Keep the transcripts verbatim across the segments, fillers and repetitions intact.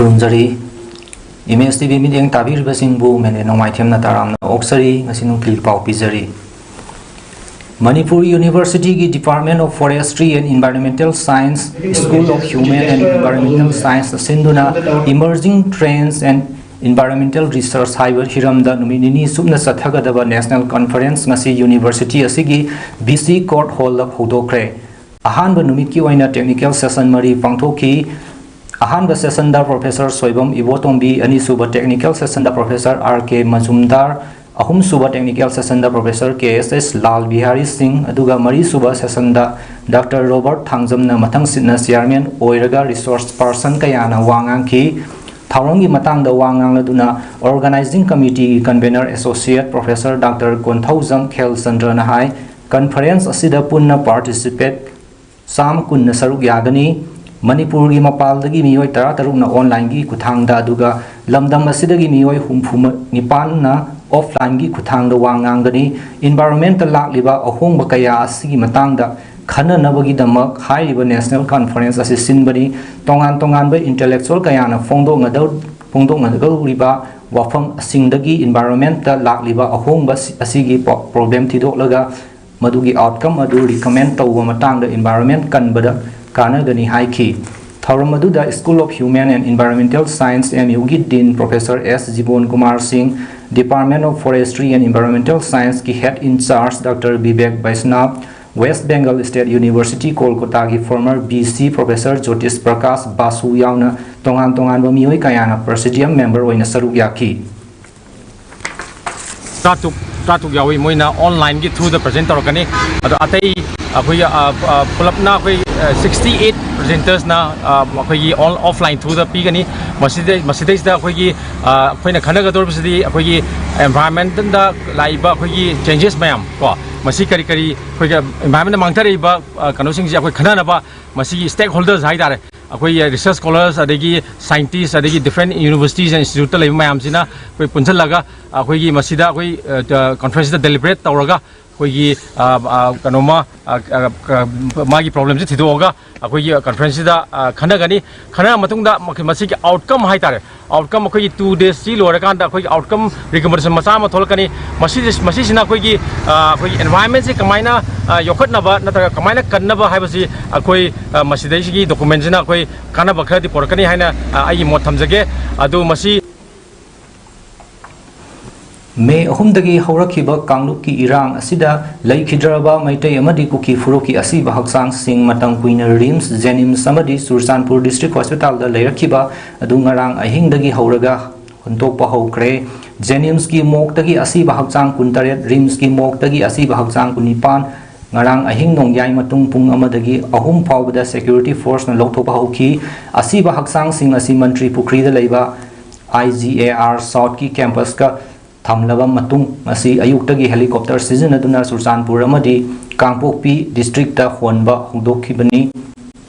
ꯈꯨꯔꯨꯝꯖꯔꯤ꯫ Image T V ꯃꯤꯠꯌꯦꯡ ꯇꯥꯕꯤꯔꯤꯕꯁꯤꯡꯕꯨ ꯃꯦꯅꯦ ꯅꯣꯡꯃꯥꯏꯊꯦꯝꯅ ꯇꯔꯥꯝꯅ ꯑꯣꯛꯆꯔꯤ꯫ ꯉꯁꯤ ꯅꯨꯡꯊꯤꯜ ꯄꯥꯎ ꯄꯤꯖꯔꯤ꯫ ꯃꯅꯤꯄꯨꯔ ꯌꯨꯅꯤꯚꯔꯁꯤꯇꯤꯒꯤ Department of Forestry and Environmental Science, School of Human and Environmental Science ꯑꯁꯤꯟꯗꯨꯅ Emerging Trends and Environmental Research ꯍꯥꯏꯕ ꯍꯤꯔꯝꯗ ꯅꯨꯃꯤꯠ ꯅꯤꯅꯤ ꯆꯨꯞꯅ ꯆꯠꯊꯒꯗꯕ National Conference ꯉꯁꯤ ꯌꯨꯅꯤꯚꯔꯁꯤꯇꯤ ꯑꯁꯤꯒꯤ ꯕꯤ ꯁꯤ ꯀꯣꯔꯠ ꯍꯣꯜꯗ ꯍꯧꯗꯣꯛꯈ꯭ꯔꯦ꯫ ꯑꯍꯥꯟꯕ ꯅꯨꯃꯤꯠꯀꯤ ꯑꯣꯏꯅ technical session ꯃꯔꯤ ꯄꯥꯡꯊꯣꯛꯈꯤ꯫ ꯑꯍꯥꯟꯕ ꯁꯦꯁꯟꯗ ꯄ꯭ꯔꯣꯐꯦꯁꯔ ꯁꯣꯏꯕꯝ ꯏꯕꯣꯇꯣꯝꯕꯤ, ꯑꯅꯤꯁꯨꯕ technical sessionꯗ ꯄ꯭ꯔꯣꯐꯦꯁꯔ ꯑꯥꯔ ꯀꯦ ꯃꯖꯨꯝꯗꯥꯔ, ꯑꯍꯨꯝꯁꯨꯕ technical sessionꯗ professor K S S Lal Bihari Singh, ꯑꯗꯨꯒ ꯃꯔꯤꯁꯨꯕ ꯁꯦꯁꯟꯗ ꯗꯥꯛꯇꯔ ꯔꯣꯕꯔꯠ ꯊꯥꯡꯖꯝꯅ ꯃꯊꯪꯁꯤꯠꯅ ꯆꯤꯌꯥꯔꯃꯦꯟ ꯑꯣꯏꯔꯒ ꯔꯤꯁꯣꯔꯁ ꯄꯥꯔꯁꯟ ꯀꯌꯥꯅ ꯋꯥ ꯉꯥꯡꯈꯤ꯫ ꯊꯧꯔꯝꯒꯤ ꯃꯇꯥꯡꯗ ꯋꯥ ꯉꯥꯡꯂꯗꯨꯅ Organizing Committeeꯒꯤ convener associate professor doctor Konthoujam ꯈꯦꯜꯆꯟꯗ꯭ꯔꯅ ꯍꯥꯏ, ꯀꯟꯐꯔꯦꯟꯁ ꯑꯁꯤꯗ ꯄꯨꯟꯅ participate ꯆꯥꯝꯃ ꯀꯨꯟꯅ ꯁꯔꯨꯛ ꯌꯥꯒꯅꯤ꯫ ꯃꯅꯤꯄꯨꯔꯒꯤ ꯃꯄꯥꯜꯗꯒꯤ ꯃꯤꯑꯣꯏ ꯇꯔꯥꯇꯔꯨꯛꯅ online ꯒꯤ ꯈꯨꯠꯊꯥꯡꯗ, ꯑꯗꯨꯒ ꯂꯝꯗꯝ ꯑꯁꯤꯗꯒꯤ ꯃꯤꯑꯣꯏ ꯍꯨꯝꯐꯨ ꯅꯤꯄꯥꯟꯅ offline ꯒꯤ ꯈꯨꯠꯊꯥꯡꯗ ꯋꯥ ꯉꯥꯡꯒꯅꯤ꯫ Environment ꯇ ꯂꯥꯛꯂꯤꯕ ꯑꯍꯣꯡꯕ ꯀꯌꯥ ꯑꯁꯤꯒꯤ ꯃꯇꯥꯡꯗ ꯈꯟꯅꯅꯕꯒꯤꯗꯃꯛ ꯍꯥꯏꯔꯤꯕ National Conference ꯑꯁꯤ ꯁꯤꯟꯕꯅꯤ꯫ ꯇꯣꯉꯥꯟ ꯇꯣꯉꯥꯟꯕ intellectual ꯀꯌꯥꯅ ꯐꯣꯡꯗꯣꯛꯅꯗꯧ-, ꯐꯣꯡꯗꯣꯛꯅꯒꯧꯔꯤꯕ ꯋꯥꯐꯝꯁꯤꯡꯗꯒꯤ environment ꯇ ꯂꯥꯛꯂꯤꯕ ꯑꯍꯣꯡꯕ ꯑꯁꯤꯒꯤ ꯄꯣ-, problem ꯊꯤꯗꯣꯛꯂꯒ ꯃꯗꯨꯒꯤ outcome ꯑꯗꯨ recommend ꯇꯧꯕ ꯃꯇꯥꯡꯗ environment ꯀꯟꯕꯗ ꯀꯥꯟꯅꯒꯅꯤ ꯍꯥꯏꯈꯤ꯫ ꯊꯧꯔꯝ ꯑꯗꯨꯗ School of Human and Environmental Science, M U ꯒꯤ Dean Professor S ꯖꯤꯕꯣꯟ ꯀꯨꯃꯥꯔ ꯁꯤꯡ, Department of Forestry and Environmental Science ꯀꯤ Head in Charge doctor Bibek Baishnab, West Bengal State University ꯀꯣꯜꯀꯇꯥꯒꯤ former V C Professor Jyotish Prakash Basu ꯌꯥꯎꯅ ꯇꯣꯉꯥꯟ ꯇꯣꯉꯥꯟꯕ ꯃꯤꯑꯣꯏ ꯀꯌꯥꯅ presidium member ꯑꯣꯏꯅ ꯁꯔꯨꯛ ꯌꯥꯈꯤ꯫ ꯇꯔꯥꯇꯔꯨꯛ, ꯇꯔꯥꯇꯔꯨꯛ ꯌꯥꯎꯏ꯫ ꯃꯣꯏꯅ online ꯒꯤ through ꯗ present ꯇꯧꯔꯛꯀꯅꯤ꯫ ꯑꯗꯣ ꯑꯇꯩ ꯑꯩꯈꯣꯏꯒꯤ, ꯑ, ꯑ, ꯄꯨꯂꯞꯅ ꯑꯩꯈꯣꯏ, ꯑ, sixty eight presenters ꯅ, ꯑ, ꯑꯩꯈꯣꯏꯒꯤ all offline through ꯗ ꯄꯤꯒꯅꯤ꯫ ꯃꯁꯤꯗꯩ-, ꯃꯁꯤꯗꯩꯁꯤꯗ ꯑꯩꯈꯣꯏꯒꯤ, ꯑ, ꯑꯩꯈꯣꯏꯅ ꯈꯟꯅꯒꯗꯧꯔꯤꯕꯁꯤꯗꯤ ꯑꯩꯈꯣꯏꯒꯤ environment ꯇ ꯂꯥꯛꯏꯕ ꯑꯩꯈꯣꯏꯒꯤ changes ꯃꯌꯥꯝ ꯀꯣ, ꯃꯁꯤ ꯀꯔꯤ ꯀꯔꯤ ꯑꯩꯈꯣꯏꯒꯤ environment ꯇ ꯃꯥꯡꯊꯔꯛꯏꯕ, ꯑ, ꯀꯩꯅꯣꯁꯤꯡꯁꯦ ꯑꯩꯈꯣꯏ ꯈꯟꯅꯅꯕ ꯃꯁꯤꯒꯤ stakeholders ꯍꯥꯏꯇꯥꯔꯦ, ꯑꯩꯈꯣꯏꯒꯤ research scholars, ꯑꯗꯒꯤ scientists, ꯑꯗꯒꯤ different universities and institute ꯇ ꯂꯩꯕ ꯃꯌꯥꯝꯁꯤꯅ ꯑꯩꯈꯣꯏ ꯄꯨꯟꯁꯤꯜꯂꯒ ꯑꯩꯈꯣꯏꯒꯤ ꯃꯁꯤꯗ ꯑꯩꯈꯣꯏ, ꯑ, conference ꯁꯤꯗ deliberate ꯇꯧꯔꯒ ꯑꯩꯈꯣꯏꯒꯤ ꯑ, ꯑ, ꯀꯩꯅꯣꯃ ꯑ, ꯑ, ꯑ, ꯃꯥꯒꯤ ꯄ꯭ꯔꯣꯕ꯭ꯂꯦꯝꯁꯦ ꯊꯤꯗꯣꯛꯑꯒ ꯑꯩꯈꯣꯏꯒꯤ ꯀꯟꯐ꯭ꯔꯦꯟꯁꯁꯤꯗ ꯑ, ꯈꯟꯅꯒꯅꯤ꯫ ꯈꯟꯅꯔ ꯃꯇꯨꯡꯗ ꯃꯈ- ꯃꯁꯤꯒꯤ ꯑꯥꯎꯠꯀꯝ ꯍꯥꯏꯇꯥꯔꯦ, ꯑꯥꯎꯠꯀꯝ ꯑꯩꯈꯣꯏꯒꯤ ꯇꯨ ꯗꯦꯖꯁꯤ ꯂꯣꯏꯔꯀꯥꯟꯗ ꯑꯩꯈꯣꯏꯒꯤ ꯑꯥꯎꯠꯀꯝ ꯔꯤꯀꯃꯦꯟꯗꯦꯁꯟ ꯃꯆꯥ ꯑꯃ ꯊꯣꯛꯂꯛꯀꯅꯤ꯫ ꯃꯁꯤꯗ ꯃꯁꯤꯁꯤꯅ ꯑꯩꯈꯣꯏꯒꯤ ꯑ, ꯑꯩꯈꯣꯏꯒꯤ ꯑꯦꯟꯚꯥꯏꯔꯟꯃꯦꯟꯁꯦ ꯀꯃꯥꯏꯅ ꯑ, ꯌꯣꯛꯈꯠꯅꯕ ꯅꯠꯇ꯭ꯔꯒ ꯀꯃꯥꯏꯅ ꯀꯟꯅꯕ ꯍꯥꯏꯕꯁꯤ ꯑꯩꯈꯣꯏ ꯑ, ꯃꯁꯤꯗꯩꯁꯤꯒꯤ ꯗꯣꯀꯨꯃꯦꯟꯁꯤꯅ ꯑꯩꯈꯣꯏ ꯀꯥꯟꯅꯕ ꯈꯔꯗꯤ ꯄꯨꯔꯛꯀꯅꯤ ꯍꯥꯏꯅ ꯑ, ꯑꯩꯒꯤ ꯃꯣꯠ ꯊꯝꯖꯒꯦ꯫ ꯑꯗꯨ ꯃꯁꯤ ꯃꯦ ꯑꯍꯨꯝꯗꯒꯤ ꯍꯧꯔꯛꯈꯤꯕ ꯀꯥꯡꯂꯨꯞꯀꯤ ꯏꯔꯥꯡ ꯑꯁꯤꯗ ꯂꯩꯈꯤꯗ꯭ꯔꯕ ꯃꯩꯇꯩ ꯑꯃꯗꯤ ꯀꯨꯀꯤ ꯐꯨꯔꯨꯞꯀꯤ ꯑꯁꯤꯕ ꯍꯛꯆꯥꯡꯁꯤꯡ ꯃꯇꯝ ꯀꯨꯏꯅ ꯔꯤꯝꯁ, ꯖꯦꯅꯤꯝꯁ ꯑꯃꯗꯤ ꯆꯨꯔꯆꯥꯟꯄꯨꯔ ꯗꯤꯁꯇ꯭ꯔꯤꯛ ꯍꯣꯁꯄꯤꯇꯥꯜꯗ ꯂꯩꯔꯛꯈꯤꯕ ꯑꯗꯨ ꯉꯔꯥꯡ ꯑꯍꯤꯡꯗꯒꯤ ꯍꯧꯔꯒ ꯍꯨꯟꯗꯣꯛꯄ ꯍꯧꯈ꯭ꯔꯦ꯫ ꯖꯦꯅꯤꯝꯁꯀꯤ ꯃꯣꯛꯇꯒꯤ ꯑꯁꯤꯕ ꯍꯛꯆꯥꯡ ꯀꯨꯟꯇꯔꯦꯠ, ꯔꯤꯝꯁꯀꯤ ꯃꯣꯛꯇꯒꯤ ꯑꯁꯤꯕ ꯍꯛꯆꯥꯡ ꯀꯨꯟꯅꯤꯄꯥꯟ, ꯉꯔꯥꯡ ꯑꯍꯤꯡ ꯅꯣꯡꯌꯥꯏ ꯃꯇꯨꯡ ꯄꯨꯡ ꯑꯃꯗꯒꯤ ꯑꯍꯨꯝ ꯐꯥꯎꯕꯗ ꯁꯦꯀ꯭ꯌꯨꯔꯤꯇꯤ ꯐꯣꯔꯁꯅ ꯂꯧꯊꯣꯛꯄ ꯍꯧꯈꯤ꯫ ꯑꯁꯤꯕ ꯍꯛꯆꯥꯡꯁꯤꯡ ꯑꯁꯤ ꯃꯟꯇ꯭ꯔꯤ ꯄꯨꯈ꯭ꯔꯤꯗ ꯂꯩꯕ ꯑꯥꯏ ꯖꯤ ꯑꯦ ꯑꯥꯔ ꯁꯥꯎꯠꯀꯤ ꯀꯦꯝꯄꯁꯀ ꯊꯝꯂꯕ ꯃꯇꯨꯡ, ꯉꯁꯤ ꯑꯌꯨꯛꯇꯒꯤ ꯍꯦꯂꯤꯀꯣꯞꯇꯔ ꯁꯤꯖꯤꯟꯅꯗꯨꯅ ꯆꯨꯔꯆꯥꯟꯄꯨꯔ ꯑꯃꯗꯤ ꯀꯥꯡꯄꯣꯛꯄꯤ ꯗꯤꯁꯇ꯭ꯔꯤꯛꯇ ꯍꯣꯟꯕ ꯍꯧꯗꯣꯛꯈꯤꯕꯅꯤ꯫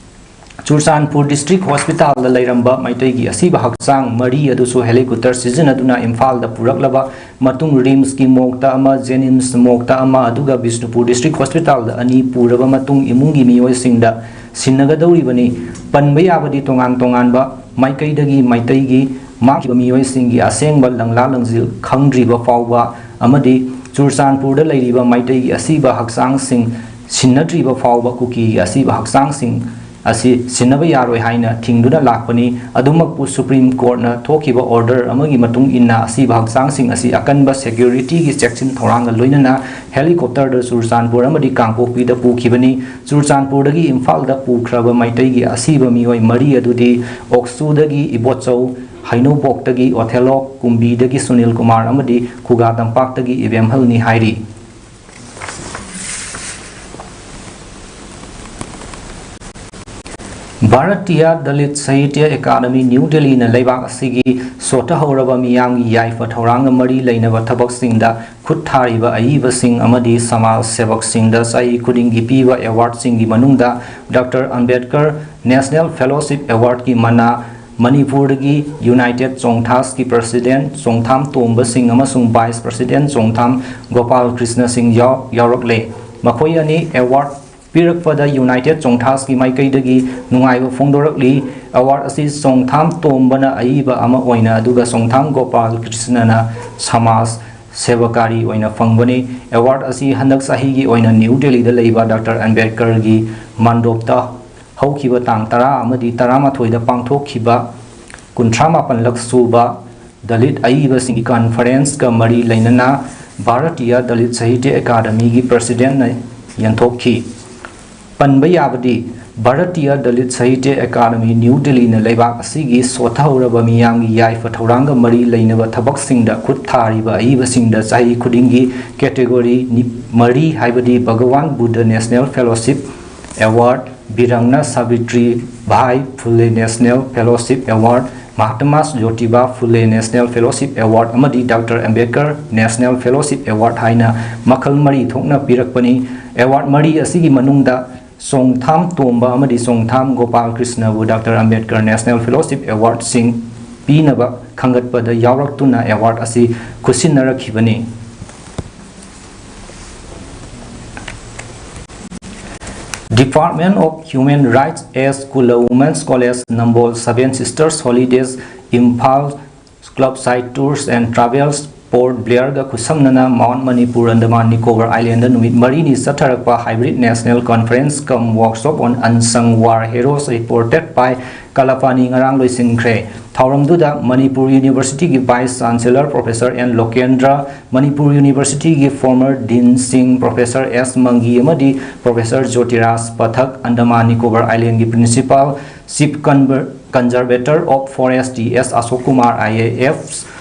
ꯆꯨꯔꯆꯥꯟꯄꯨꯔ ꯗꯤꯁꯇ꯭ꯔꯤꯛ ꯍꯣꯁꯄꯤꯇꯥꯜꯗ ꯂꯩꯔꯝꯕ ꯃꯩꯇꯩꯒꯤ ꯑꯁꯤꯕ ꯍꯛꯆꯥꯡ ꯃꯔꯤ ꯑꯗꯨꯁꯨ ꯍꯦꯂꯤꯀꯣꯞꯇꯔ ꯁꯤꯖꯤꯟꯅꯗꯨꯅ ꯏꯝꯐꯥꯜꯗ ꯄꯨꯔꯛꯂꯕ ꯃꯇꯨꯡ, ꯔꯤꯝꯁꯀꯤ ꯃꯣꯛꯇ ꯑꯃ, ꯖꯦꯅꯤꯝꯁ ꯃꯣꯛꯇ ꯑꯃ, ꯑꯗꯨꯒ ꯕꯤꯁꯅꯨꯄꯨꯔ ꯗꯤꯁꯇ꯭ꯔꯤꯛ ꯍꯣꯁꯄꯤꯇꯥꯜꯗ ꯑꯅꯤ ꯄꯨꯔꯕ ꯃꯇꯨꯡ, ꯏꯃꯨꯡꯒꯤ ꯃꯤꯑꯣꯏꯁꯤꯡꯗ ꯁꯤꯟꯅꯒꯗꯧꯔꯤꯕꯅꯤ꯫ ꯄꯟꯕ ꯌꯥꯕꯗꯤ ꯇꯣꯉꯥꯟ ꯇꯣꯉꯥꯟꯕ ꯃꯥꯏꯀꯩꯗꯒꯤ ꯃꯩꯇꯩꯒꯤ ꯃꯥꯡꯈꯤꯕ ꯃꯤꯑꯣꯏꯁꯤꯡꯒꯤ ꯑꯁꯦꯡꯕ ꯂꯪꯂꯥ ꯂꯪꯖꯤꯜ ꯈꯪꯗ꯭ꯔꯤꯕ ꯐꯥꯎꯕ ꯑꯃꯗꯤ ꯆꯨꯔꯆꯥꯟꯄꯨꯔꯗ ꯂꯩꯔꯤꯕ ꯃꯩꯇꯩꯒꯤ ꯑꯁꯤꯕ ꯍꯛꯆꯥꯡꯁꯤꯡ ꯁꯤꯟꯅꯗ꯭ꯔꯤꯕ ꯐꯥꯎꯕ ꯀꯨꯀꯤꯒꯤ ꯑꯁꯤꯕ ꯍꯛꯆꯥꯡꯁꯤꯡ ꯑꯁꯤ ꯁꯤꯟꯅꯕ ꯌꯥꯔꯣꯏ ꯍꯥꯏꯅ ꯊꯤꯡꯗꯨꯅ ꯂꯥꯛꯄꯅꯤ꯫ ꯑꯗꯨꯃꯛꯄꯨ ꯁꯨꯄ꯭ꯔꯤꯝ ꯀꯣꯔꯠꯅ ꯊꯣꯛꯈꯤꯕ ꯑꯣꯔꯗꯔ ꯑꯃꯒꯤ ꯃꯇꯨꯡ ꯏꯟꯅ ꯑꯁꯤꯕ ꯍꯛꯆꯥꯡꯁꯤꯡ ꯑꯁꯤ ꯑꯀꯟꯕ ꯁꯦꯀ꯭ꯌꯨꯔꯤꯇꯤꯒꯤ ꯆꯦꯛꯁꯤꯟ ꯊꯧꯔꯥꯡꯒ ꯂꯣꯏꯅꯅ ꯍꯦꯂꯤꯀꯣꯞꯇꯔꯗ ꯆꯨꯔꯆꯥꯟꯄꯨꯔ ꯑꯃꯗꯤ ꯀꯥꯡꯄꯣꯛꯄꯤꯗ ꯄꯨꯈꯤꯕꯅꯤ꯫ ꯆꯨꯔꯆꯥꯟꯄꯨꯔꯗꯒꯤ ꯏꯝꯐꯥꯜꯗ ꯄꯨꯈ꯭ꯔꯕ ꯃꯩꯇꯩꯒꯤ ꯑꯁꯤꯕ ꯃꯤꯑꯣꯏ ꯃꯔꯤ ꯑꯗꯨꯗꯤ ꯑꯣꯛꯁꯨꯗꯒꯤ ꯏꯕꯣꯆꯧ, ꯍꯩꯅꯧꯕꯣꯛꯇꯒꯤ ꯑꯣꯊꯦꯂꯣ, ꯀꯨꯝꯕꯤꯗꯒꯤ ꯁꯨꯅꯤꯜ ꯀꯨꯃꯥꯔ ꯑꯃꯗꯤ ꯈꯨꯒꯥ ꯇꯝꯄꯥꯛꯇꯒꯤ ꯏꯕꯦꯝꯍꯜꯅꯤ ꯍꯥꯏꯔꯤ꯫ ꯚꯥꯔꯇꯤꯌꯥ ꯗꯂꯤꯠ ꯁꯥꯍꯤꯇ꯭ꯌ ꯑꯦꯀꯥꯗꯃꯤ, ꯅ꯭ꯌꯨ ꯗꯦꯜꯂꯤꯅ ꯂꯩꯕꯥꯛ ꯑꯁꯤꯒꯤ ꯁꯣꯠꯊꯍꯧꯔꯕ ꯃꯤꯌꯥꯝꯒꯤ ꯌꯥꯏꯐ ꯊꯧꯔꯥꯡꯒ ꯃꯔꯤ ꯂꯩꯅꯕ ꯊꯕꯛꯁꯤꯡꯗ ꯈꯨꯠ ꯊꯥꯔꯤꯕ ꯑꯏꯕꯁꯤꯡ ꯑꯃꯗꯤ ꯁꯃꯥꯖ ꯁꯦꯕꯛꯁꯤꯡꯗ ꯆꯍꯤ ꯈꯨꯗꯤꯡꯒꯤ ꯄꯤꯕ ꯑꯦꯋꯥꯔꯗꯁꯤꯡꯒꯤ ꯃꯅꯨꯡꯗ ꯗꯥꯛꯇꯔ ꯑꯝꯕꯦꯗꯀꯔ ꯅꯦꯁꯅꯦꯜ ꯐꯦꯂꯣꯁꯤꯞ ꯑꯦꯋꯥꯔꯗꯀꯤ ꯃꯅꯥ ꯃꯅꯤꯄꯨꯔꯗꯒꯤ ꯌꯨꯅꯥꯏꯇꯦꯠ ꯆꯣꯡꯊꯥꯁꯀꯤ ꯄ꯭ꯔꯁꯤꯗꯦꯟ ꯆꯣꯡꯊꯥꯝ ꯇꯣꯝꯕ ꯁꯤꯡ ꯑꯃꯁꯨꯡ ꯚꯥꯏꯁ ꯄ꯭ꯔꯁꯤꯗꯦꯟ ꯆꯣꯡꯊꯥꯝ ꯒꯣꯄꯥꯜ ꯀ꯭ꯔꯤꯁꯅ ꯁꯤꯡ ꯌꯥꯎ-, ꯌꯥꯎꯔꯛꯂꯦ꯫ ꯃꯈꯣꯏ ꯑꯅꯤ ꯑꯦꯋꯥꯔꯗ ꯄꯤꯔꯛꯄꯗ ꯌꯨꯅꯥꯏꯇꯦꯠ ꯆꯣꯡꯊꯥꯁꯀꯤ ꯃꯥꯏꯀꯩꯗꯒꯤ ꯅꯨꯡꯉꯥꯏꯕ ꯐꯣꯡꯗꯣꯔꯛꯂꯤ꯫ ꯑꯦꯋꯥꯔꯗ ꯑꯁꯤ ꯆꯣꯡꯊꯥꯝ ꯇꯣꯝꯕꯅ ꯑꯏꯕ ꯑꯃ ꯑꯣꯏꯅ, ꯑꯗꯨꯒ ꯆꯣꯡꯊꯥꯝ ꯒꯣꯄꯥꯜ ꯀ꯭ꯔꯤꯁꯅꯅ ꯁꯃꯥꯖ ꯁꯦꯕꯀꯥꯔꯤ ꯑꯣꯏꯅ ꯐꯪꯕꯅꯤ꯫ ꯑꯦꯋꯥꯔꯗ ꯑꯁꯤ ꯍꯟꯗꯛ ꯆꯍꯤꯒꯤ ꯑꯣꯏꯅ ꯅ꯭ꯌꯨ ꯗꯦꯜꯂꯤꯗ ꯂꯩꯕ ꯗꯥꯛꯇꯔ ꯑꯝꯕꯦꯗꯀꯔꯒꯤ ꯃꯟꯗꯣꯞꯇ ꯍꯧꯈꯤꯕ ꯇꯥꯡ ꯇꯔꯥ ꯑꯃꯗꯤ ꯇꯔꯥꯃꯥꯊꯣꯏꯗ ꯄꯥꯡꯊꯣꯛꯈꯤꯕ ꯀꯨꯟꯊ꯭ꯔꯥ ꯃꯥꯄꯜꯂꯛ ꯁꯨꯕ ꯗꯂꯤꯠ ꯑꯏꯕꯁꯤꯡꯒꯤ ꯀꯟꯐꯔꯦꯟꯁꯀ ꯃꯔꯤ ꯂꯩꯅꯅ ꯚꯥꯔꯇꯤꯌꯥ ꯗꯂꯤꯠ ꯁꯥꯍꯤꯇ꯭ꯌ ꯑꯦꯀꯥꯗꯃꯤꯒꯤ ꯄ꯭ꯔꯁꯤꯗꯦꯟꯠꯅ ꯌꯦꯟꯊꯣꯛꯈꯤ꯫ ꯄꯟꯕ ꯌꯥꯕꯗꯤ, ꯚꯥꯔꯇꯤꯌꯥ ꯗꯂꯤꯠ ꯁꯥꯍꯤꯇ꯭ꯌ ꯑꯦꯀꯥꯗꯃꯤ, ꯅ꯭ꯌꯨ ꯗꯤꯜꯂꯤꯅ ꯂꯩꯕꯥꯛ ꯑꯁꯤꯒꯤ ꯁꯣꯠꯊꯍꯧꯔꯕ ꯃꯤꯌꯥꯝꯒꯤ ꯌꯥꯏꯐ ꯊꯧꯔꯥꯡꯒ ꯃꯔꯤ ꯂꯩꯅꯕ ꯊꯕꯛꯁꯤꯡꯗ ꯈꯨꯠ ꯊꯥꯔꯤꯕ ꯑꯏꯕꯁꯤꯡꯗ ꯆꯍꯤ ꯈꯨꯗꯤꯡꯒꯤ ꯀꯦꯇꯦꯒꯣꯔꯤ ꯅꯤ-, ꯃꯔꯤ, ꯍꯥꯏꯕꯗꯤ ꯚꯒꯋꯥꯟ Buddha national fellowship award, ꯕꯤꯔꯪꯅ Savitri ꯚꯥꯏ ꯐꯨꯂꯦ ꯅꯦꯁꯅꯦꯜ ꯐꯦꯂꯣꯁꯤꯞ ꯑꯦꯋꯥꯔꯗ, ꯃꯍꯥꯇꯃꯥ ꯖꯣꯇꯤꯕꯥ ꯐꯨꯂꯦ ꯅꯦꯁꯅꯦꯜ ꯐꯦꯂꯣꯁꯤꯞ ꯑꯦꯋꯥꯔꯗ ꯑꯃꯗꯤ doctor Ambedkar national fellowship award ꯍꯥꯏꯅ ꯃꯈꯜ ꯃꯔꯤ ꯊꯣꯛꯅ ꯄꯤꯔꯛꯄꯅꯤ꯫ ꯑꯦꯋꯥꯔꯗ ꯃꯔꯤ ꯑꯁꯤꯒꯤ ꯃꯅꯨꯡꯗ ꯆꯣꯡꯊꯥꯝ ꯇꯣꯝꯕ ꯑꯃꯗꯤ ꯆꯣꯡꯊꯥꯝ ꯒꯣꯄꯥꯜ ꯀ꯭ꯔꯤꯁꯅꯕꯨ ꯗꯥꯛꯇꯔ ꯑꯝꯕꯦꯗꯀꯔ ꯅꯦꯁꯅꯦꯜ ꯐꯦꯂꯣꯁꯤꯞ ꯑꯦꯋꯥꯔꯗꯁꯤꯡ ꯄꯤꯅꯕ ꯈꯟꯒꯠꯄꯗ ꯌꯥꯎꯔꯛꯇꯨꯅ ꯑꯦꯋꯥꯔꯗ ꯑꯁꯤ ꯈꯨꯠꯁꯤꯟꯅꯔꯛꯈꯤꯕꯅꯤ꯫ Department of Human Rights, S Kula Women's College, Nambol, Seven Sisters Holidays, Imphal, Club Side Tours and Travels, Port Blairꯒ ꯈꯨꯠꯁꯝꯅꯅ ꯃꯥꯎꯟꯠ ꯃꯅꯤꯄꯨꯔ, ꯑꯟꯗꯃꯥꯟ ꯅꯤꯀꯣꯕꯔ ꯑꯥꯏꯂꯦꯟꯗ ꯅꯨꯃꯤꯠ ꯃꯔꯤꯅꯤ ꯆꯠꯊꯔꯛꯄ hybrid national conference cum workshop on unsung war heroes, reported by Kalapani, ꯉꯔꯥꯡ ꯂꯣꯏꯁꯤꯟꯈ꯭ꯔꯦ꯫ ꯊꯧꯔꯝꯗꯨꯗ ꯃꯅꯤꯄꯨꯔ ꯌꯨꯅꯤꯚꯔꯁꯤꯇꯤꯒꯤ vice chancellor professor N Lokendra, Manipur ꯌꯨꯅꯤꯚꯔꯁꯤꯇꯤꯒꯤ ꯐꯣꯔꯃꯔ ꯗꯤꯟ ꯁꯤꯡ, ꯄ꯭ꯔꯣꯐꯦꯁꯔ ꯑꯦꯁ ꯃꯪꯒꯤ ꯑꯃꯗꯤ ꯄ꯭ꯔꯣꯐꯦꯁꯔ ꯖꯣꯇꯤꯔꯥꯖ ꯄꯊꯛ, ꯑꯟꯗꯃꯥꯟ ꯅꯤꯀꯣꯕꯔ ꯑꯥꯏꯂꯦꯟꯒꯤ ꯄ꯭ꯔꯤꯟꯁꯤꯄꯥꯜ, ꯆꯤꯐ ꯀꯟꯚꯔ-, conservator of forest T S Ashok Kumar I A F,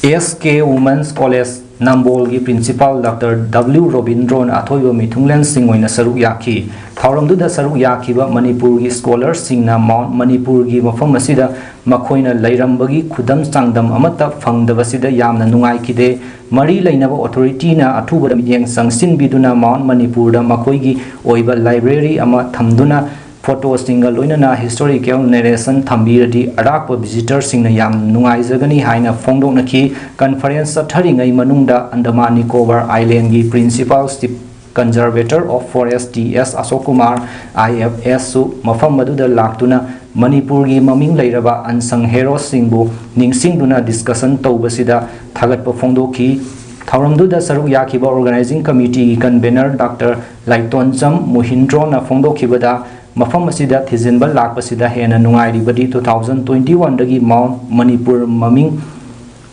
S K women's college ꯅꯝꯕꯣꯜꯒꯤ ꯄ꯭ꯔꯤꯟꯁꯤꯄꯥꯜ ꯗꯥꯛꯇꯔ ꯗꯕ꯭ꯂꯤꯎ ꯔꯣꯕꯤꯟꯗ꯭ꯔꯣꯅ ꯑꯊꯣꯏꯕ ꯃꯤꯊꯨꯡꯂꯦꯟꯁꯤꯡ ꯑꯣꯏꯅ ꯁꯔꯨꯛ ꯌꯥꯈꯤ꯫ ꯊꯧꯔꯝꯗꯨꯗ ꯁꯔꯨꯛ ꯌꯥꯈꯤꯕ ꯃꯅꯤꯄꯨꯔꯒꯤ ꯁ꯭ꯀꯣꯂꯔꯁꯤꯡꯅ ꯃꯥꯎꯟꯠ ꯃꯅꯤꯄꯨꯔꯒꯤ ꯃꯐꯝ ꯑꯁꯤꯗ ꯃꯈꯣꯏꯅ ꯂꯩꯔꯝꯕꯒꯤ ꯈꯨꯗꯝ ꯆꯥꯡꯗꯝ ꯑꯃꯠꯇ ꯐꯪꯗꯕꯁꯤꯗ ꯌꯥꯝꯅ ꯅꯨꯡꯉꯥꯏꯈꯤꯗꯦ꯫ ꯃꯔꯤ ꯂꯩꯅꯕ ꯑꯣꯊꯣꯔꯤꯇꯤꯅ ꯑꯊꯨꯕꯗ ꯃꯤꯠꯌꯦꯡ ꯆꯪꯁꯤꯟꯕꯤꯗꯨꯅ ꯃꯥꯎꯟꯠ ꯃꯅꯤꯄꯨꯔꯗ ꯃꯈꯣꯏꯒꯤ ꯑꯣꯏꯕ ꯂꯥꯏꯕ꯭ꯔꯦꯔꯤ ꯑꯃ ꯊꯝꯗꯨꯅ ꯐꯣꯇꯣꯁꯤꯡꯒ ꯂꯣꯏꯅꯅ ꯍꯤꯁꯇꯣꯔꯤꯀꯦꯜ ꯅꯦꯔꯦꯁꯟ ꯊꯝꯕꯤꯔꯗꯤ ꯑꯔꯥꯛꯄ ꯚꯤꯖꯤꯇꯔꯁꯤꯡꯅ ꯌꯥꯝ ꯅꯨꯡꯉꯥꯏꯖꯒꯅꯤ ꯍꯥꯏꯅ ꯐꯣꯡꯗꯣꯛꯅꯈꯤ꯫ ꯀꯟꯐꯔꯦꯟꯁ ꯆꯠꯊꯔꯤꯉꯩ ꯃꯅꯨꯡꯗ ꯑꯟꯗꯃꯥꯟ ꯅꯤꯀꯣꯕꯥꯔ ꯑꯥꯏꯂꯦꯟꯒꯤ Principal Chief Conservator of Forest T S Ashok Kumar I A ꯑꯦꯁꯁꯨ ꯃꯐꯝ ꯑꯗꯨꯗ ꯂꯥꯛꯇꯨꯅ ꯃꯅꯤꯄꯨꯔꯒꯤ ꯃꯃꯤꯡ ꯂꯩꯔꯕ ꯑꯟꯁꯪ ꯍꯦꯔꯣꯁꯤꯡꯕꯨ ꯅꯤꯡꯁꯤꯡꯗꯨꯅ ꯗꯤꯁꯀꯁꯟ ꯇꯧꯕꯁꯤꯗ ꯊꯥꯒꯠꯄ ꯐꯣꯡꯗꯣꯛꯈꯤ꯫ ꯊꯧꯔꯝꯗꯨꯗ ꯁꯔꯨꯛ ꯌꯥꯈꯤꯕ ꯑꯣꯔꯒꯅꯥꯏꯖꯤꯡ ꯀꯃꯤꯇꯤꯒꯤ ꯀꯟꯚꯦꯅꯔ ꯗꯥꯛꯇꯔ ꯂꯥꯏꯇꯣꯟꯆꯝ ꯃꯣꯍꯤꯟꯗ꯭ꯔꯣꯅ ꯐꯣꯡꯗꯣꯛꯈꯤꯕꯗ, ꯃꯐꯝ ꯑꯁꯤꯗ ꯊꯤꯖꯤꯟꯕ ꯂꯥꯛꯄꯁꯤꯗ ꯍꯦꯟꯅ ꯅꯨꯡꯉꯥꯏꯔꯤꯕꯗꯤ two thousand twenty one ꯗꯒꯤ ꯃꯥꯎꯟ ꯃꯅꯤꯄꯨꯔ ꯃꯃꯤꯡ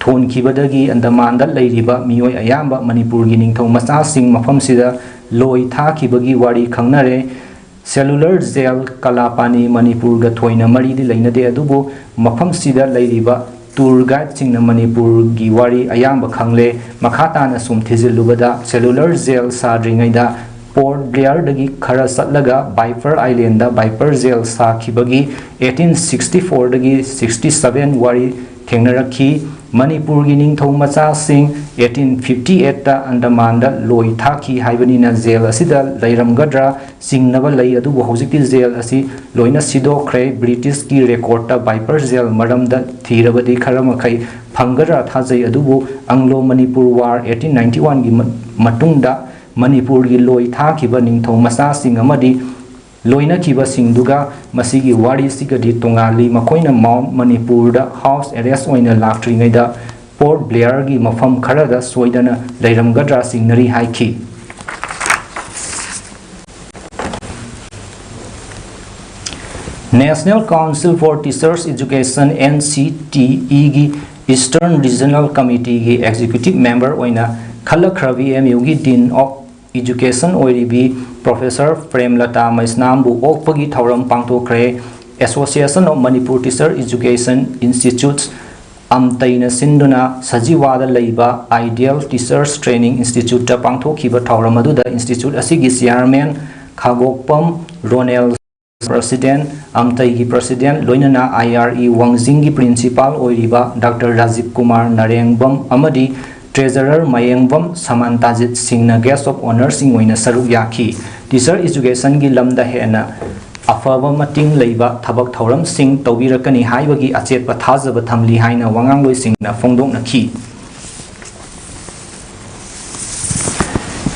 ꯊꯣꯟꯈꯤꯕꯗꯒꯤ ꯑꯟꯗꯃꯥꯟꯗ ꯂꯩꯔꯤꯕ ꯃꯤꯑꯣꯏ ꯑꯌꯥꯝꯕ ꯃꯅꯤꯄꯨꯔꯒꯤ ꯅꯤꯡꯊꯧ ꯃꯆꯥꯁꯤꯡ ꯃꯐꯝꯁꯤꯗ ꯂꯣꯏ ꯊꯥꯈꯤꯕꯒꯤ ꯋꯥꯔꯤ ꯈꯪꯅꯔꯦ꯫ ꯁꯦꯂꯨꯂꯔ ꯖꯦꯜ ꯀꯂꯥꯄꯥꯅꯤ ꯃꯅꯤꯄꯨꯔꯒ ꯊꯣꯏꯅ ꯃꯔꯤꯗꯤ ꯂꯩꯅꯗꯦ, ꯑꯗꯨꯕꯨ ꯃꯐꯝꯁꯤꯗ ꯂꯩꯔꯤꯕ ꯇꯨꯔ ꯒꯥꯏꯗꯁꯤꯡꯅ ꯃꯅꯤꯄꯨꯔꯒꯤ ꯋꯥꯔꯤ ꯑꯌꯥꯝꯕ ꯈꯪꯂꯦ꯫ ꯃꯈꯥ ꯇꯥꯅ ꯁꯨꯝ ꯊꯤꯖꯤꯜꯂꯨꯕꯗ ꯁꯦꯂꯨꯂꯔ ꯖꯦꯜ ꯁꯥꯗ꯭ꯔꯤꯉꯩꯗ ꯄꯣꯔꯠ ꯕ꯭ꯂꯦꯌꯔꯗꯒꯤ ꯈꯔ ꯆꯠꯂꯒ ꯕꯥꯏꯐꯔ ꯑꯥꯏꯂꯦꯟꯗ ꯕꯥꯏꯐꯔ ꯖꯦꯜ ꯁꯥꯈꯤꯕꯒꯤ eighteen sixty four ꯗꯒꯤ sixty seven ꯋꯥꯔꯤ ꯊꯦꯡꯅꯔꯛꯈꯤ꯫ ꯃꯅꯤꯄꯨꯔꯒꯤ ꯅꯤꯡꯊꯧ ꯃꯆꯥꯁꯤꯡ eighteen fifty eight ꯇ ꯑꯟꯗꯃꯥꯟꯗ ꯂꯣꯏ ꯊꯥꯈꯤ ꯍꯥꯏꯕꯅꯤꯅ ꯖꯦꯜ ꯑꯁꯤꯗ ꯂꯩꯔꯝꯒꯗ꯭ꯔꯥ ꯆꯤꯡꯅꯕ ꯂꯩ, ꯑꯗꯨꯕꯨ ꯍꯧꯖꯤꯛꯇꯤ ꯖꯦꯜ ꯑꯁꯤ ꯂꯣꯏꯅ ꯁꯤꯗꯣꯛꯈ꯭ꯔꯦ꯫ ꯕ꯭ꯔꯤꯇꯤꯁꯀꯤ ꯔꯦꯀꯣꯔꯠꯇ ꯕꯥꯏꯄꯔ ꯖꯦꯜ ꯃꯔꯝꯗ ꯊꯤꯔꯕꯗꯤ ꯈꯔ ꯃꯈꯩ ꯐꯪꯒꯗ꯭ꯔꯥ ꯊꯥꯖꯩ, ꯑꯗꯨꯕꯨ Anglo Manipur war eighteen ninety one ꯒꯤ ꯃ-, ꯃꯇꯨꯡꯗ ꯃꯅꯤꯄꯨꯔꯒꯤ ꯂꯣꯏ ꯊꯥꯈꯤꯕ ꯅꯤꯡꯊꯧ ꯃꯆꯥꯁꯤꯡ ꯑꯃꯗꯤ ꯂꯣꯏꯅꯈꯤꯕꯁꯤꯡꯗꯨꯒ ꯃꯁꯤꯒꯤ ꯋꯥꯔꯤꯁꯤꯒꯗꯤ ꯇꯣꯉꯥꯜꯂꯤ꯫ ꯃꯈꯣꯏꯅ ꯃꯥꯎꯟ ꯃꯅꯤꯄꯨꯔꯗ ꯍꯥꯎꯁ ꯑꯦꯔꯦꯁ ꯑꯣꯏꯅ ꯂꯥꯛꯇ꯭ꯔꯤꯉꯩꯗ ꯄꯣꯔꯠ ꯕ꯭ꯂꯦꯌꯔꯒꯤ ꯃꯐꯝ ꯈꯔꯗ ꯁꯣꯏꯗꯅ ꯂꯩꯔꯝꯒꯗ꯭ꯔꯥ ꯆꯤꯡꯅꯔꯤ ꯍꯥꯏꯈꯤ꯫ National Council for Teachers Education, N C T E ꯒꯤ Eastern Regional Committee ꯒꯤ Executive Member ꯑꯣꯏꯅ ꯈꯜꯂꯛꯈ꯭ꯔꯕꯤ M U ꯒꯤ Dean of Education ꯑꯣꯏꯔꯤꯕꯤ Professor ꯄ꯭ꯔꯦꯝꯂꯇꯥ ꯃꯩꯁꯅꯥꯝꯕꯨ ꯑꯣꯛꯄꯒꯤ ꯊꯧꯔꯝ ꯄꯥꯡꯊꯣꯛꯈ꯭ꯔꯦ꯫ Association of Manipur Teacher Education Institutes, ꯑꯝꯇꯩꯅ ꯁꯤꯟꯗꯨꯅ ꯁꯖꯤꯋꯥꯗ ꯂꯩꯕ Ideal Teachers Training Institute ꯇ ꯄꯥꯡꯊꯣꯛꯈꯤꯕ ꯊꯧꯔꯝ ꯑꯗꯨꯗ institute ꯑꯁꯤꯒꯤ chairman ꯈꯥꯒꯣꯛꯄꯝ ꯔꯣꯅꯦꯜ, president, ꯑꯝꯇꯩꯒꯤ president, ꯂꯣꯏꯅꯅ I R E ꯋꯥꯡꯖꯤꯡꯒꯤ principal ꯑꯣꯏꯔꯤꯕ ꯗꯥꯛꯇꯔ ꯔꯥꯖꯤꯕ ꯀꯨꯃꯥꯔ ꯅꯔꯦꯡꯕꯝ ꯑꯃꯗꯤ treasurer ꯃꯌꯦꯡꯕꯝ ꯁꯃꯥꯟꯇꯥꯖꯤꯠ ꯁꯤꯡꯅ guest of honour ꯁꯤꯡ ꯑꯣꯏꯅ ꯁꯔꯨꯛ ꯌꯥꯈꯤ꯫ Teacher education ꯒꯤ ꯂꯝꯗ ꯍꯦꯟꯅ ꯑꯐꯕ ꯃꯇꯤꯡ ꯂꯩꯕ ꯊꯕꯛ ꯊꯧꯔꯝꯁꯤꯡ ꯇꯧꯕꯤꯔꯛꯀꯅꯤ ꯍꯥꯏꯕꯒꯤ ꯑꯆꯦꯠꯄ ꯊꯥꯖꯕ ꯊꯝꯂꯤ ꯍꯥꯏꯅ ꯋꯥꯉꯥꯡꯂꯣꯏꯁꯤꯡꯅ ꯐꯣꯡꯗꯣꯛꯅꯈꯤ꯫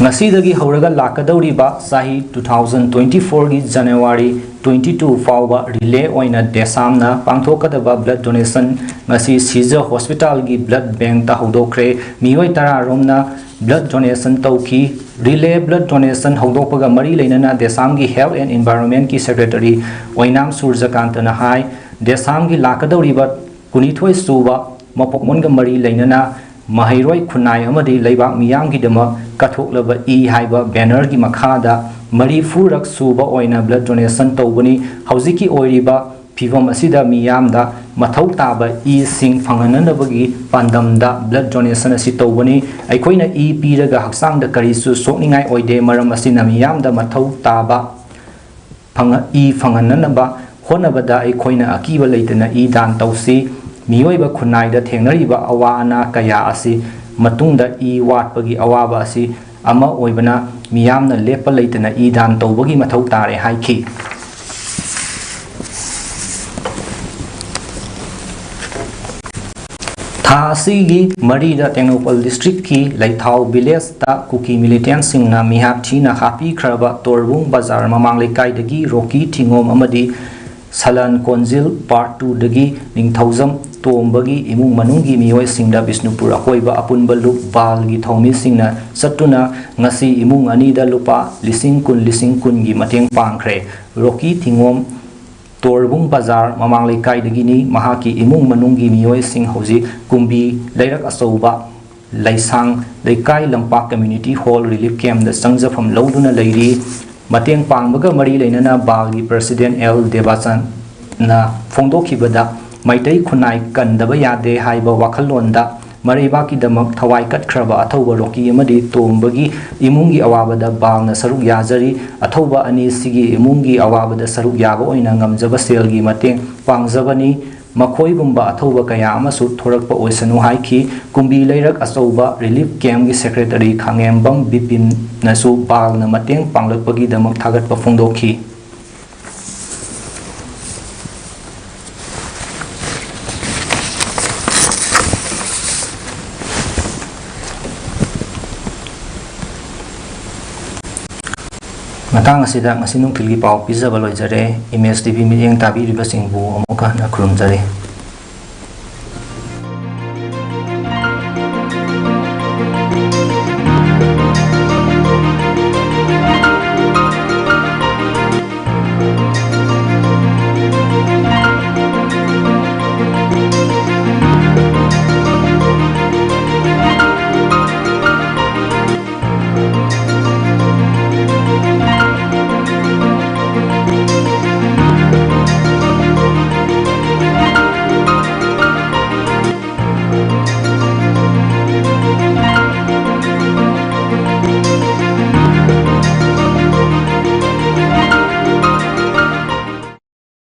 ꯉꯁꯤꯗꯒꯤ ꯍꯧꯔꯒ ꯂꯥꯛꯀꯗꯧꯔꯤꯕ ꯆꯍꯤ two thousand twenty fourꯒꯤ January twenty two ꯐꯥꯎꯕ relay ꯑꯣꯏꯅ ꯗꯦꯁꯥꯝꯅ ꯄꯥꯡꯊꯣꯛꯀꯗꯕ blood donation ꯉꯁꯤ ꯁꯤꯖ ꯍꯣꯁꯄꯤꯇꯥꯜꯒꯤ blood bankꯇ ꯍꯧꯗꯣꯛꯈ꯭ꯔꯦ꯫ ꯃꯤꯑꯣꯏ ꯇꯔꯥꯔꯣꯝꯅ blood donation ꯇꯧꯈꯤ꯫ Relay blood donation ꯍꯧꯗꯣꯛꯄꯒ ꯃꯔꯤ ꯂꯩꯅꯅ ꯗꯦꯁꯥꯝꯒꯤ Health and Environmentꯀꯤ Secretary ꯑꯣꯏꯅꯥꯝ ꯁꯨꯔꯖꯀꯥꯟꯇꯅ ꯍꯥꯏ, ꯗꯦꯁꯥꯝꯒꯤ ꯂꯥꯛꯀꯗꯧꯔꯤꯕ ꯀꯨꯟꯅꯤꯊꯣꯏ ꯁꯨꯕ ꯃꯄꯣꯛꯃꯣꯟꯒ ꯃꯔꯤ ꯂꯩꯅꯅ ꯃꯍꯩꯔꯣꯏ, ꯈꯨꯟꯅꯥꯏ ꯑꯃꯗꯤ ꯂꯩꯕꯥꯛ ꯃꯤꯌꯥꯝꯒꯤꯗꯃꯛ ꯀꯠꯊꯣꯛꯂꯕ ꯏ ꯍꯥꯏꯕ bannerꯒꯤ ꯃꯈꯥꯗ ꯃꯔꯤꯐꯨꯔꯛ ꯁꯨꯕ ꯑꯣꯏꯅ blood donation ꯇꯧꯕꯅꯤ꯫ ꯍꯧꯖꯤꯛꯀꯤ ꯑꯣꯏꯔꯤꯕ ꯐꯤꯚꯝ ꯑꯁꯤꯗ ꯃꯤꯌꯥꯝꯗ ꯃꯊꯧ ꯇꯥꯕ ꯏꯁꯤꯡ ꯐꯪꯍꯟꯅꯕꯒꯤ ꯄꯥꯟꯗꯝꯗ blood donation ꯑꯁꯤ ꯇꯧꯕꯅꯤ꯫ ꯑꯩꯈꯣꯏꯅ ꯏ ꯄꯤꯔꯒ ꯍꯛꯆꯥꯡꯗ ꯀꯔꯤꯁꯨ ꯁꯣꯛꯅꯤꯡꯉꯥꯏ ꯑꯣꯏꯗꯦ꯫ ꯃꯔꯝ ꯑꯁꯤꯅ ꯃꯤꯌꯥꯝꯗ ꯃꯊꯧ ꯇꯥꯕ ꯐꯪꯍ-, ꯏ ꯐꯪꯍꯟꯅꯅꯕ ꯍꯣꯠꯅꯕꯗ ꯑꯩꯈꯣꯏꯅ ꯑꯀꯤꯕ ꯂꯩꯇꯅ ꯏ ꯗꯥꯟ ꯇꯧꯁꯤ꯫ ꯃꯤꯑꯣꯏꯕ ꯈꯨꯟꯅꯥꯏꯗ ꯊꯦꯡꯅꯔꯤꯕ ꯑꯋꯥ ꯑꯅꯥ ꯀꯌꯥ ꯑꯁꯤ ꯃꯇꯨꯡꯗ ꯏ ꯋꯥꯠꯄꯒꯤ ꯑꯋꯥꯕ ꯑꯁꯤ ꯑꯃ ꯑꯣꯏꯕꯅ ꯃꯤꯌꯥꯝꯅ ꯂꯦꯞꯄ ꯂꯩꯇꯅ ꯏ ꯗꯥꯟ ꯇꯧꯕꯒꯤ ꯃꯊꯧ ꯇꯥꯔꯦ ꯍꯥꯏꯈꯤ꯫ ꯊꯥ ꯑꯁꯤꯒꯤ ꯃꯔꯤꯗ ꯇꯦꯡꯅꯧꯄꯜ districtꯀꯤ ꯂꯩꯊꯥꯎ villageꯇ ꯀꯨꯀꯤ militantꯁꯤꯡꯅ ꯃꯤꯍꯥꯠ ꯊꯤꯅ ꯍꯥꯠꯄꯤꯈ꯭ꯔꯕ ꯇꯣꯔꯕꯨꯡ ꯕꯖꯥꯔ ꯃꯃꯥꯡ ꯂꯩꯀꯥꯏꯗꯒꯤ ꯔꯣꯀꯤ ꯊꯤꯉꯣꯝ ꯑꯃꯗꯤ ꯁꯂꯟ ꯀꯣꯟꯖꯤꯜ part twoꯗꯒꯤ ꯅꯤꯡꯊꯧꯖꯝ ꯇꯣꯝꯕꯒꯤ ꯏꯃꯨꯡ ꯃꯅꯨꯡꯒꯤ ꯃꯤꯑꯣꯏꯁꯤꯡꯗ ꯕꯤꯁꯅꯨꯄꯨꯔ ꯑꯀꯣꯏꯕ ꯑꯄꯨꯟꯕ ꯂꯨꯞ ꯕꯥꯜꯒꯤ ꯊꯧꯃꯤꯁꯤꯡꯅ ꯆꯠꯇꯨꯅ ꯉꯁꯤ ꯏꯃꯨꯡ ꯑꯅꯤꯗ ꯂꯨꯄꯥ ꯂꯤꯁꯤꯡ ꯀꯨꯟ, ꯂꯤꯁꯤꯡ ꯀꯨꯟꯒꯤ ꯃꯇꯦꯡ ꯄꯥꯡꯈ꯭ꯔꯦ꯫ ꯔꯣꯀꯤ ꯊꯤꯉꯣꯝ ꯇꯣꯔꯕꯨꯡ ꯕꯖꯥꯔ ꯃꯃꯥꯡ ꯂꯩꯀꯥꯏꯗꯒꯤꯅꯤ꯫ ꯃꯍꯥꯛꯀꯤ ꯏꯃꯨꯡ ꯃꯅꯨꯡꯒꯤ ꯃꯤꯑꯣꯏꯁꯤꯡ ꯍꯧꯖꯤꯛ ꯀꯨꯝꯕꯤ ꯂꯩꯔꯛ ꯑꯆꯧꯕ ꯂꯩꯁꯥꯡ ꯂꯩꯀꯥꯏ ꯂꯝꯄꯥꯛ community hall relief campꯇ ꯆꯪꯖꯐꯝ ꯂꯧꯗꯨꯅ ꯂꯩꯔꯤ꯫ ꯃꯇꯦꯡ ꯄꯥꯡꯕꯒ ꯃꯔꯤ ꯂꯩꯅꯅ ꯕꯥꯜꯒꯤ president ꯑꯦꯜ ꯗꯦꯕꯥꯆꯟꯅ ꯐꯣꯡꯗꯣꯛꯈꯤꯕꯗ, ꯃꯩꯇꯩ ꯈꯨꯟꯅꯥꯏ ꯀꯟꯗꯕ ꯌꯥꯗꯦ ꯍꯥꯏꯕ ꯋꯥꯈꯜꯂꯣꯟꯗ ꯃꯔꯩꯕꯥꯛꯀꯤꯗꯃꯛ ꯊꯋꯥꯏ ꯀꯠꯈ꯭ꯔꯕ ꯑꯊꯧꯕ ꯔꯣꯀꯤ ꯑꯃꯗꯤ ꯇꯣꯝꯕꯒꯤ ꯏꯃꯨꯡꯒꯤ ꯑꯋꯥꯕꯗ ꯕꯥꯜꯅ ꯁꯔꯨꯛ ꯌꯥꯖꯔꯤ꯫ ꯑꯊꯧꯕ ꯑꯅꯤꯁꯤꯒꯤ ꯏꯃꯨꯡꯒꯤ ꯑꯋꯥꯕꯗ ꯁꯔꯨꯛ ꯌꯥꯕ ꯑꯣꯏꯅ ꯉꯝꯖꯕ ꯁꯦꯜꯒꯤ ꯃꯇꯦꯡ ꯄꯥꯡꯖꯕꯅꯤ꯫ ꯃꯈꯣꯏꯒꯨꯝꯕ ꯑꯊꯧꯕ ꯀꯌꯥ ꯑꯃꯁꯨ ꯊꯣꯔꯛꯄ ꯑꯣꯏꯁꯅꯨ ꯍꯥꯏꯈꯤ꯫ ꯀꯨꯝꯕꯤ ꯂꯩꯔꯛ ꯑꯆꯧꯕ relief campꯀꯤ secretary ꯈꯥꯉꯦꯝꯕꯝ ꯕꯤꯄꯤꯟꯅꯁꯨ ꯕꯥꯜꯅ ꯃꯇꯦꯡ ꯄꯥꯡꯂꯛꯄꯒꯤꯗꯃꯛ ꯊꯥꯒꯠꯄ ꯐꯣꯡꯗꯣꯛꯈꯤ꯫ ꯃꯇꯥꯡ ꯑꯁꯤꯗ ꯉꯁꯤ ꯅꯨꯡꯊꯤꯜꯒꯤ ꯄꯥꯎ ꯄꯤꯖꯕ ꯂꯣꯏꯖꯔꯦ꯫ ꯏꯃꯦꯖ ꯇꯤ ꯚꯤ ꯃꯤꯠꯌꯦꯡ ꯇꯥꯕꯤꯔꯤꯕꯁꯤꯡꯕꯨ ꯑꯃꯨꯛꯀ ꯍꯟꯅ ꯈꯨꯔꯨꯝꯖꯔꯤ꯫